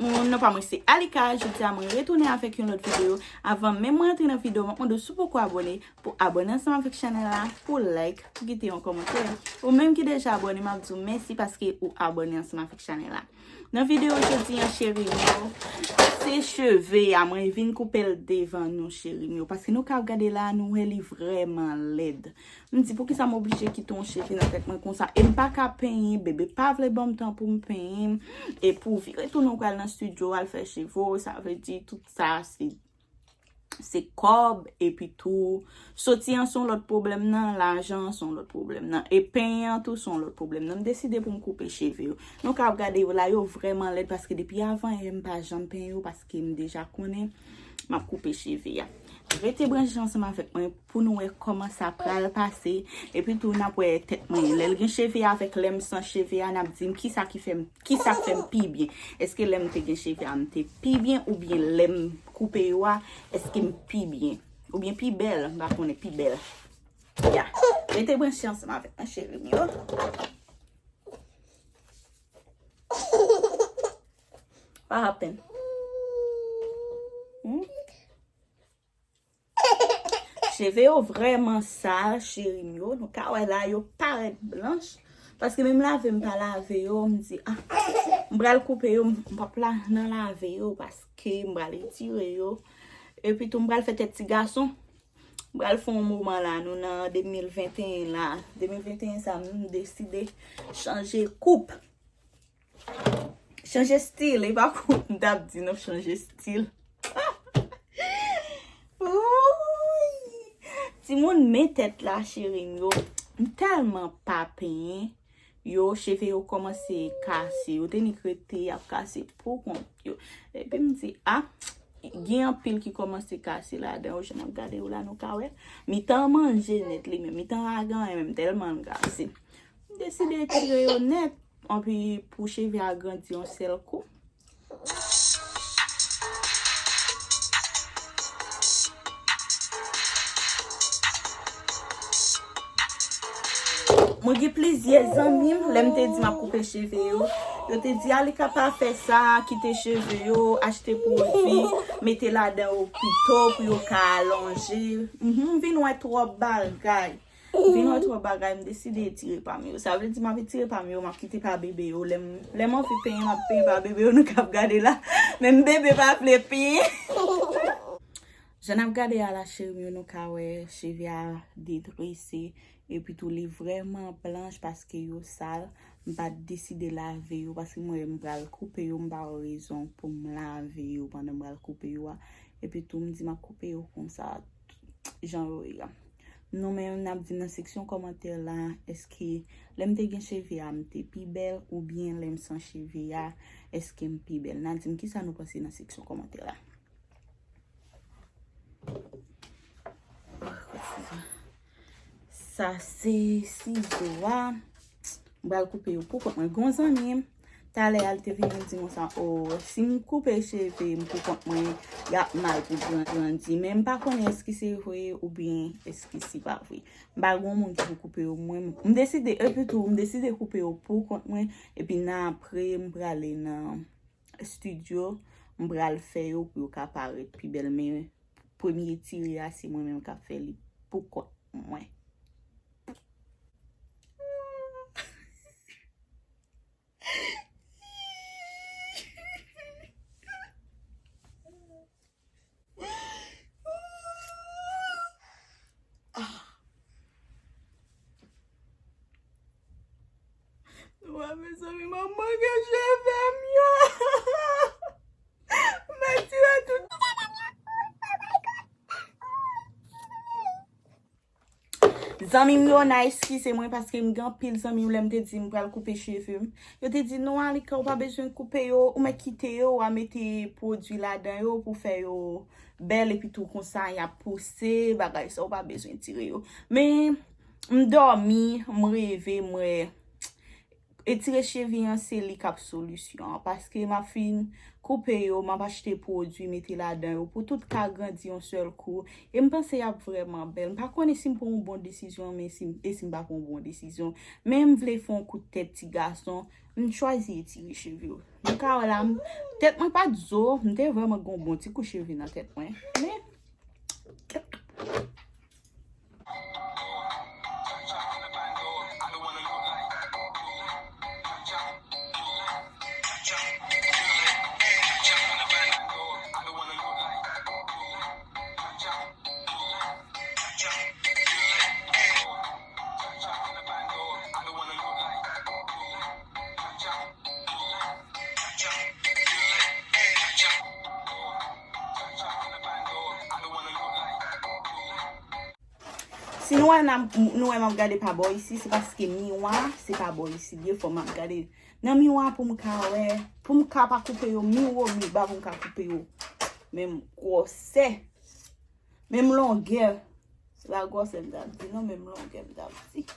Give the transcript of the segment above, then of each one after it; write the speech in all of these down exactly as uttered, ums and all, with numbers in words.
Moun, non pa mwen se Alika, jodi a mwen retounen avèk yon lòt videyo. Avan menm mwen antre nan videyo, mwen ap mande w si w poko abòne, pou abòne ansanm avèk chanèl la, pou like, pou kite yon kòmantè. Ou menm ki deja abòne, m ap di w mèsi paske ou abòne ansanm avèk chanèl la. Nan videyo jodi an, cheri m yo, se cheve a mwen vin koupe l devan nou, cheri m yo, paske nou ka ap gade la, nou wè li vrèman lèd. M di, poukisa m oblije kite yon cheve nan tèt mwen konsa? E m pa ka penyen, bebe pa vle ban m tan pou m penyen. E pou vire tounen, ou pral nan estidyo, al fè cheve w, sa vle di tout sa, se, se kòb, epi tou, soti an se yon lòt pwoblèm nan, lajan an se yon lòt pwoblèm nan, e penyen an tou se yon lòt pwoblèm nan. M deside pou m koupe cheve yo. Nou ka ap gade yo la, yo vrèman lèd, paske depi avan yè m pa janm penyen yo, paske m deja konnen m ap koupe cheve a. Rete branche ansanm avèk mwen pou nou wè kòman sa pral pase. Epi tou, n ap wè tèt mwen. Lè l gen cheve a avèk lè m san cheve a, n ap di m kisa ki fè m, kisa k fè m pi byen. Èske lè m te gen cheve a, m te pi byen, oubyen lè m koupe yo a, èske m pi byen? Oubyen pi bèl, m pa konnen, pi bèl. Ya. Rete branche ansanm avèk mwen, cheri m yo. What happened? Hmm? Cheve yo vrèman sal, cheri m yo. Nou ka wè la, yo parèt blanch. Paske menm lave m pa lave yo, m di, ah, m pral koupe yo, m p ap la, nan lave yo, paske m pral etire yo. Epi tou, m pral fè tèt ti gason. M pral fè yon moman la, nou nan de mil venteyen la. De mil venteyen sa, m deside chanje koup. Chanje stil, e pa kou m t ap di non, chanje stil. Wouy! Timoun, men tèt la, cheri m yo. M tèlman pa penyen. Yo, cheve yo kòmanse kase. Yo te nik rete, y ap kase pou kont yo. Epi m di, ah, gen anpil ki kòmanse kase ladan yo. Jan m ap gade yo la, nou ka wè. Mitan manje nèt li menm. Mitan pa gen anyen menm, tèlman l kase. M deside tire yo nèt. Anpi pou cheve a grandi yon sèl kou. Mwen gen plizyè zanmi m, lè m te di m ap koupe cheve yo, yo te di, Alika, pa fè sa, kite cheve yo, achte pwodui, mete ladan yo pito pou yo ka alonje. Mhm, m vin wè twòp bagay. Vin wè twòp bagay, m deside tire pa m yo. Sa vle di m ap tire pa m yo, m ap kite pa bebe yo. Lè m, lè m anvi penyen, m ap penyen pa bebe yo, nou k ap gade la. Menm bebe pa vle penyen. Jan n ap gade a la, cheri m yo, nou ka wè cheve a detrese. Epi tou, li vrèman blanch paske yo sal. M pa t deside lave yo paske mwen, m pral koupe yo, m pa wè rezon pou m lave yo pandan m pral koupe yo a. Epi tou, m di m ap koupe yo konsa, jan yo ye a. Nou menm, n ap di m nan seksyon kòmantè la, èske lè m te gen cheve a, m te pi bèl, oubyen lè m san cheve a, èske m pi bèl? N a di m kisa nou panse nan seksyon kòmantè la. Sa se sizo a. M pral koupe yo pou kont mwen. Gon zanmi m, talè a, li te vin di m sa, o, si m koupe cheve m pou kont mwen, y ap mal pou gran-, grandi. Men m pa konnen èske se vre oubyen èske se pa vre. M pa gon moun ki pou koupe yo. Mwen, m deside, epi tou, m deside koupe yo pou kont mwen. Epi nan apre, m prale nan estidyo, m pral fè yo pou yo ka parèt pi bèl. Men premye tire a, se mwen menm k ap fè li pou kont mwen. Nou wè, mezanmi, manman gen cheve m yo. M tire tout. Zanmi m yo, n a eskize mwen paske m gen anpil zanmi m, lè m te di m pral koupe cheve m, yo te di, "Non, Alika, ou pa bezwen koupe yo, ou mèt kite yo, w a mete pwodui ladan yo pou fè yo bèl, epi tou konsa, y ap pouse, bagay sa, ou pa bezwen tire yo." Men, m dòmi, m reve, m wè Etire cheve an se li k ap solisyon an, paske m ap fin koupe yo, m ap achte pwodui mete ladan yo pou tout ka grandi yon sèl kou. E m panse y ap vrèman bèl. M pa konnen si m pran yon bon desizyon, men si m, e si m pa pran yon bon desizyon. Men m vle fè yon kout tèt ti gason, m chwazi etire cheve yo. Nou ka wè la, m, tèt mwen pa t zo, m te vrèman gen yon bon ti kou cheve nan tèt mwen. Men, Si nou wè n ap, nou wè m ap gade pa bò isi, se paske miwa, se pa bò isi li ye, fò m ap gade nan miwa pou m ka wè, pou m ka pa koupe yo miwo miba, pou m ka koupe yo menm gwosè, menm longè. Se pa gwosè m t ap di, non, menm longè m t ap di.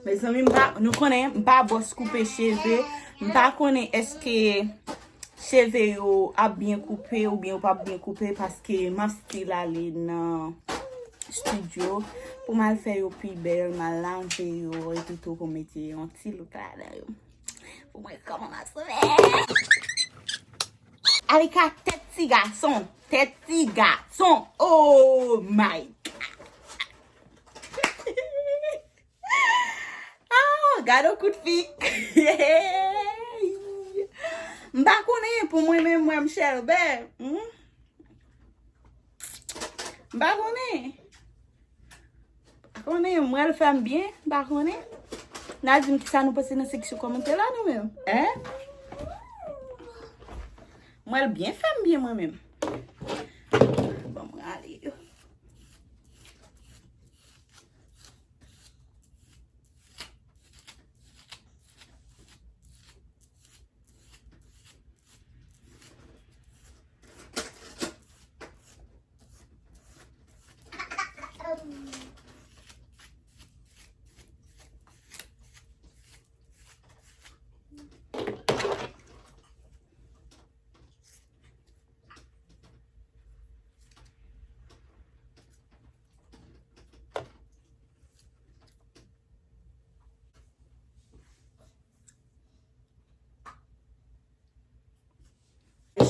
Mezanmi, m pa, nou konnen, m pa bòs koupe cheve. M pa konnen èske cheve yo ap byen koupe oubyen yo p ap byen koupe, paske m ap still ale nan estidyo pou m al fè yo pi bèl, m al lave yo epi tou pou m mete yon ti look ladan yo. Pou mwen kòman m ap sove. Alika, tèt ti gason, tèt ti gason. Oh my God. Ah, gade yon kout fi. M pa konnen, pou mwen menm, mwen m chèlbè. Hmm? M pa konnen. M pa konnen, mwen l fè m byen, m pa konnen. N a di m kisa nou panse nan seksyon kòmantè la, nou menm. Hein? Mwen l byen fè m byen, mwen menm. Bon, mwen ale yo.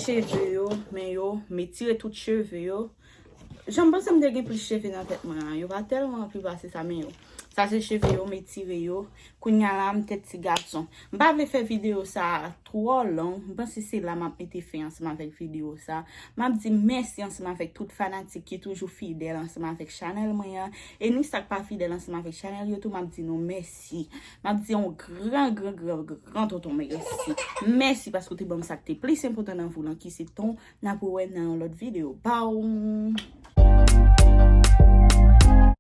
Cheve yo, men yo, m etire tout cheve yo. Jan m panse m te gen plis cheve nan tèt mwen an, yo pa tèlman anpil pase sa, men yo. Sa se cheve yo, m etire yo. Kounya la, m tèt ti gason. M pa vle fè videyo sa twò long. M panse se la m ap mete fen ansanm avèk videyo sa. M ap di mèsi ansanm avèk tout fanatik ki toujou fidèl ansanm avèk chanèl mwen an. E ni sa k pa fidèl ansanm avèk chanèl yo tou, m ap di nou mèsi. M ap di yon gran, gran, gran, gran tonton mèsi. Mèsi paske w te ban m sa k te plis enpòtan nan vi w lan, ki se tan w. N ap wè nan yon lòt videyo. Baww!